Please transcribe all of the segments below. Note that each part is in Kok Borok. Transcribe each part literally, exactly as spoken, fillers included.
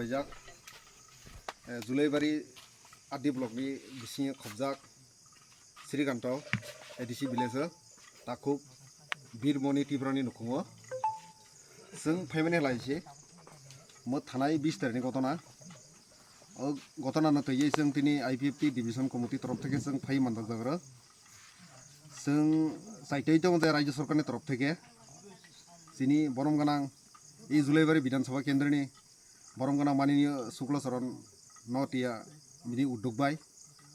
Jak, eh, Julaibari R D block ni bisingo khobjak Srikanto A D C village o takhuk Birmoni Tripura ni nukhungo. Chwng phaimani lai se mo thanai bis tarikh ni gotona. O gotona no twiwi chwng tini I P F T division committee torof theke chwng phai mandak jagra. Chwng chaitwi tongo je Rajya Sarkar ni torof theke chini borom gwnang i Julaibari Bidhan Sabha Kendra ni borom gwnang Maniniya Shukla Charan Notia bini uddog bai,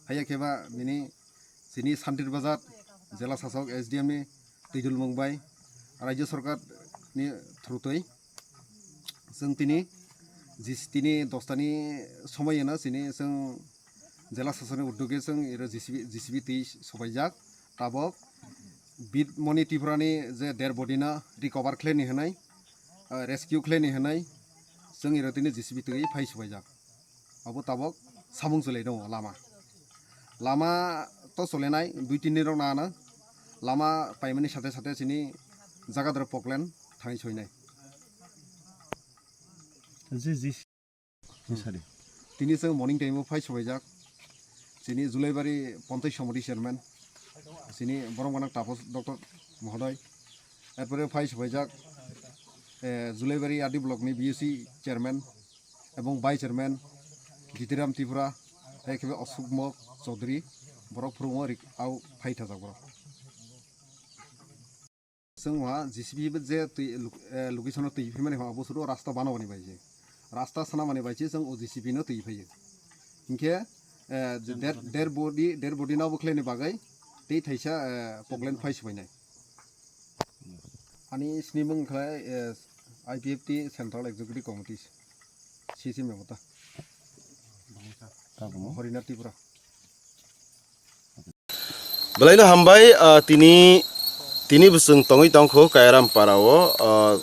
haiya khe ba bini chini Santir Bazar Jela Sasok S D M ni twidulmung bai, Rajya Sarkar ni through twi chwng tini jis tini dosta ni somoi no chini chwng Jela Sasok ni uddog e chwng iro J C B, J C B twi sobaijak. Tabok Birmoni Tripura ni je dead body no recover khlaini hwnwi, ah, rescue khlaini hwnwi chwng iro tini J C B twi phai subaijak. Abo tabok samung chwlai tongo lama. Lama to chwlainai dui tin din rok nana lama paimani sate sate chini jaga doro poklen thangwi soinai. Tini chwng morning time o phai subaijak. Chini Julaibari Ponchayat Samiti chairman, chini borom gwnang Tapas Doctor Mohodoy, erpore phai subaijak, eh, Julaibari R D block ni B U C chairman ebong vice chairman Jitiram Tripura, hai khe Asuk Mok Chaudhary, borok phurungo rik-, au phai thajak borok. Chwng wa J C B je twi, eh, location o twi phimani ha, bo suru rasta banabani bai je. Rasta sanamani bai je chwng o J C B no twi phaiyo. Hinkhe, eh, je der, der body, der body no bwkhleni bagwi tei thaisa, eh, poklen phai subainai. Ani snimung khlai, eh, I P F T Central Executive Committee, C C Memota. Horina Tripura. Belai no hambai, ah, tini, tini bwswng tongwi tongkho Kairam para o, ah,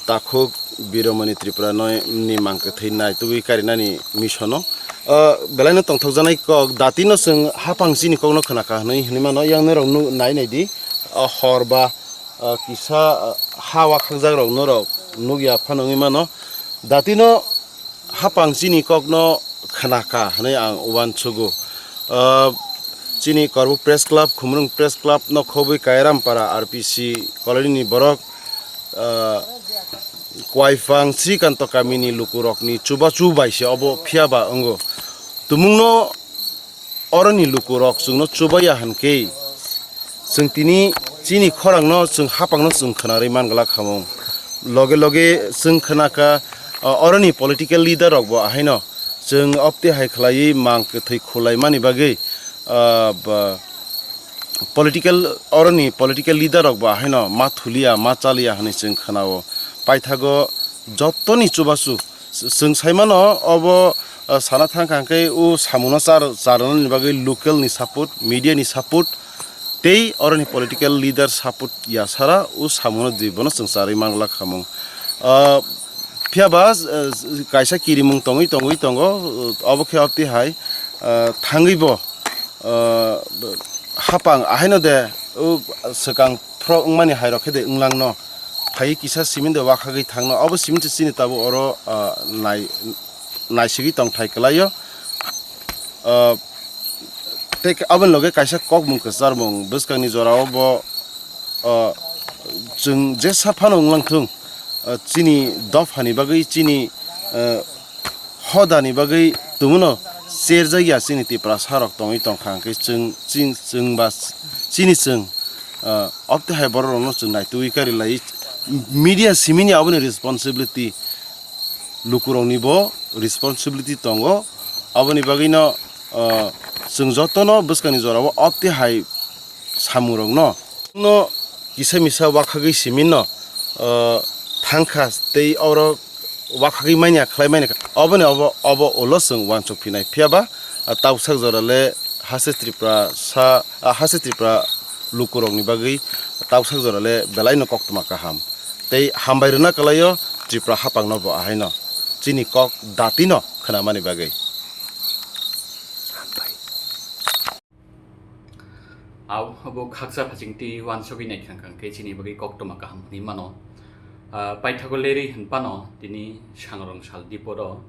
takhuk Biromoni Tripura no ni mangkwthwi naitugwi karinani mission o. Ah, belai no tongthokjaknai kok, dati no chwng hapang chini kok no khwnakha hwnwi, hwnwi mano, yang norok nu-, nai nai di, ah, hor ba, ah, kisa, ah, ha wakhakjak rok norok nukya phano wngwi mano. Dati no hapang chini kokno khwnakha hwnwi ang uansugo. Ah, chini Korbuk Press Club, Khumrung Press Club no khobwi Kairam para R P C colony ni borok, ah, Kwaifang Srikanto kamini lukurokni chubachu bai se obo phiya ba wngo. Tumungno Oroni lukurok chwngno chubaiya hwnkhe, chwng tini chini khorangno chwng hapangno chwng khwnarwi man glak khamung. Loge loge chwng khwnakha, o, oroni political leader rokbo ahaino chwng opti hai khlaiwi mang kwthwi khulaimani bagwi, o, ba, political, oroni political leader rokbo ahaino ma thuliya, ma chaliya hwnwi chwng khwnao. Paithago jottoni chubachu Chwng sai mano, obo, uh, sana thang kha hwnkhe o samungno char-, charwnani bagwi local ni support, media ni support, tei oroni political leader support ya sara o samungno je bono chwng charwi man glak khamung. Uh, phiya ba, uh, kaisa kirimung tongwi, tongwi tongo, uh, obo khe opti hai, uh, thangwi bo, uh, hapang ahaino de o swkang phro wngmani hai rok khe de wnglang no. Phai kisa simi de wakhagwi thangno, abo simi se chini tabuk oro, ah, nai-, naisigwi tongthai kwlaio. Ah, tei aboni loge kaisa kokmung kwcharmung bwskangni jorao bo, ah, chwng jesa phano wnglang thung, ah, chini dophani bagwi chini, ah, hodani bagwi tumuno cherjakya chini Tiprasa rok tongwi tongkha hwnkhe chwng, chini chwng ba chini chwng, ah, opte hai borok rokno chwng naitugwi kari lai. Media simini aboni responsibility, lukurokni bo responsibility tongo. Aboni bagwino, ah, chwng jotono bwskangni jorao opte hai samungrokno no kisa misa wakhagwi siminno, ah, thangkha tei oro wakhagwi manya khlai manya kha. Oboni obo, obo ulo chwng uansuk phinai. Phiya ba, ah, tausak jora le hase Tripura sa, ah, hase Tripura lukurokni bagwi tausak jora le belai no koktwma kaham. Tei hambai rwna kwlaio Tripura hapangno bo ahaino chini kok datino khwnamani bagwi. Au, abo khaksa phachingtwi uansugwi naikha hwnkhe chini bagwi koktwma kaham hwnwi mano. Ah, paithago lerwi hwnphano tini sangrong sal diporo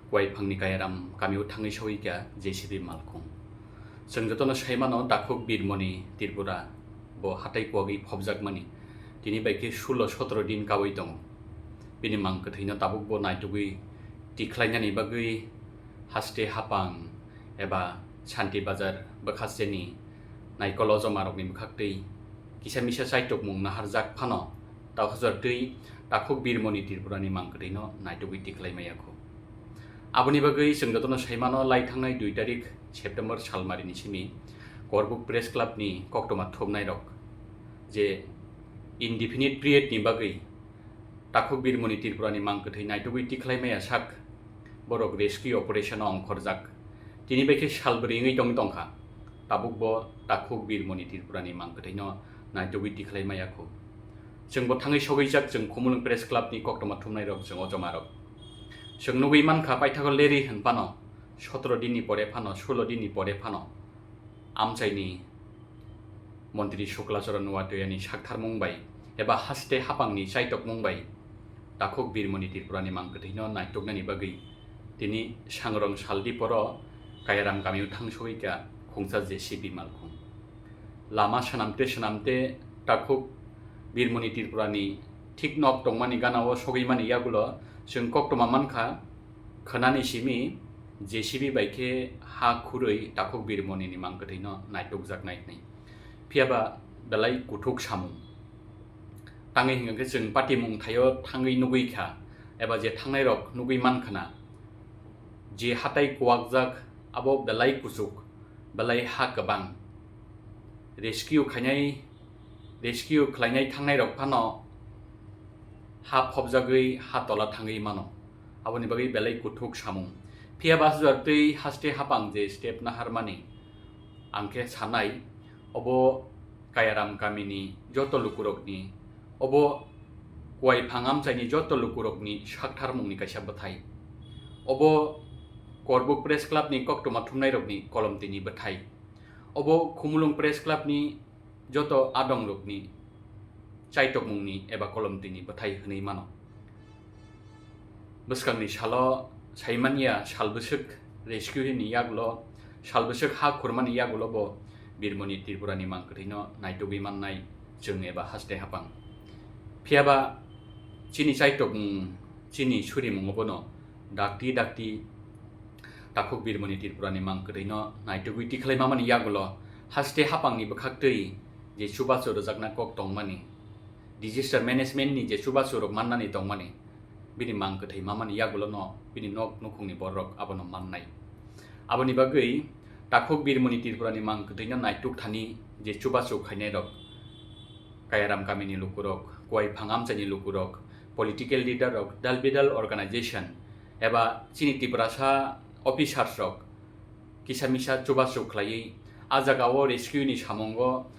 Kuaiphangni Kayaram kamio thangwi sogwi kha J C B malkhung. Chwng jotono sai mano, takhuk Birmoni Tripura bo hatai kuwagwi phobjakmani tini bai khe sulo sotoro din kawi tongo. Bini mang kwthwino tabukbo naitugwi tikhlainani bagwi haste hapang eba Santi Bazar bwkhasteni naikol ojomarokni bwkhaktwi kisa misa chaitokmung naharjak phano, ta hujor twi takhuk Birmoni Tripurani mang kwthwino naitugwi tikhlai maya kho. Aboni bagwi chwng jotono sai mano, lai thangnai dui tarik September salmarini simi Korbuk Press Club ni koktwma thumnairok je indefinite period ni bagwi takhuk Birmoni Tripurani mang kwthwi naitugwi tikhlai maya sak borok rescue operation o ongkhorjak. Tini bai khe salbrwi wngwi tongwi tongkha. Tabukbo takhuk Birmoni Tripurani mang kwthwino naitugwi tikhlai maya kho. Chwngbo thangwi sogwijak chwng Khumulwng Press Club ni koktwma thumnairok, chwng ojomarok. Chwng nugwi mankha, paithago leri hwn phano, sotoro dinni pore phano, sulo dinni pore phano amchaini Montri Shukla Charan Nuatuyani saktharmung bai eba haste hapangni chaitokmung bai takhuk Birmoni Tripurani mang kwthwino naituknani bagwi tini sangrong saldi poro Kayaram kamio thangsogwi kha khungsa J C B malkhung. Lama swnamte swnamte takhuk Birmoni Tripurani thik nok tongmani ganao sogwi mani yagulo chwng koktwma mankha, khwnani simi J C B bai khe ha khurwi takhuk Birmonini mang kwthwino naitukjaknai hwnwi. Phiyaba belai kuthuk samung. Tangwi hwnkhe chwng patimung thaio thangwi nugwi kha, eba je thangnairok nugwi mankha na, je hatai kuwakjak abo belai kuchuk, belai ha kwbang. Rescue khainai, rescue khlainai thangnairok phano ha phobjagwi ha tola thangwi mano. Aboni bagwi belai kuthuk samung. Phiyaba hujor twi haste hapang je step naharmani, ang khe sanai, obo Kayaram kamini joto lukurokni, obo Kuaiphang amchaini joto lukurokni saktharmungni kaisa bwthai. Obo Korbuk Press Club ni koktwma thumnairokni kolomtwini bwthai. Obo Khumulwng Press Club ni joto adongrokni chaitokmungni eba kolomtwini bwthai hwnwi mano. Bwskangni salo saimanya sal bwswk rescue ni yagulo, sal bwswk ha khurmani yagulo bo Birmoni Tripurani mang kwthwino naitugwi mannai chwng eba haste hapang. Phiyaba chini chaitokmung, chini surimungo bono dakti dakti takhuk Birmoni Tripurani mang kwthwino naitugwi tikhlai mamani yagulo haste hapangni bwkhaktwi je chubachu rwjakna kok tongmani, disaster management ni je chubachu rok mannani tongmani, bini mang kwthwi mamani yagulono bini nok nukhungni bororok abono mannai. Aboni bagwi takhuk Birmoni Tripurani mang kwthwino naituk thani je chubachu khainairok, Kayaram kamini lukurok, Kuaiphang amchaini lukurok, political leader rok, dal bidal organization eba chini Tiprasa officers rok kisa misa chubachu khlaiwi a jagao rescue ni samungo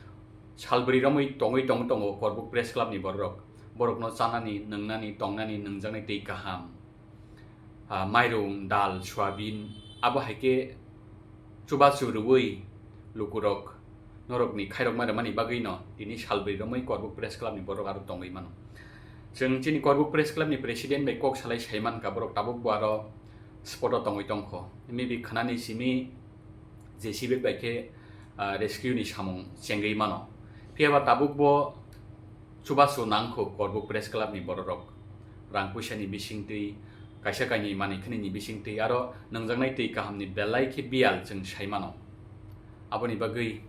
salbrwi romwi tongwi tong tongo Korbuk Press Club ni bororok. Borokno chanani, nwngnani, tongnani, nwngjaknai twi kaham, ah, mairung, dal, soyabin, abo hai khe chubachu rwui lukurok norokni khairokma rwmani bagwino tini salbrwi romwi Korbuk Press Club ni borok aro tongwi mano. Chwng chini Korbuk Press Club ni president bai kok salai sai mankha, borok tabukbo aro spot o tongwi tongkho. Maybe khwnani simi J C B bai khe, ah, rescue ni samung chengwi mano. Phiyaba tabukbo chubachu nangkho Korbuk Press Club ni bororok. Rang puisa ni bisingtwi, kaisa kainwi manwi khwnini bisingtwi, aro nwngjaknai twi kahamni belai khe biyal chwng sai mano. Aboni bagwi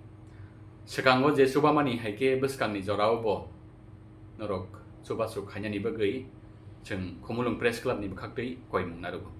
swkango je chubamani hai khe bwskangni jorao bo norok chubachu khainani bagwi chwng Khumulwng Press Club ni bwkhaktwi koimung narwgo.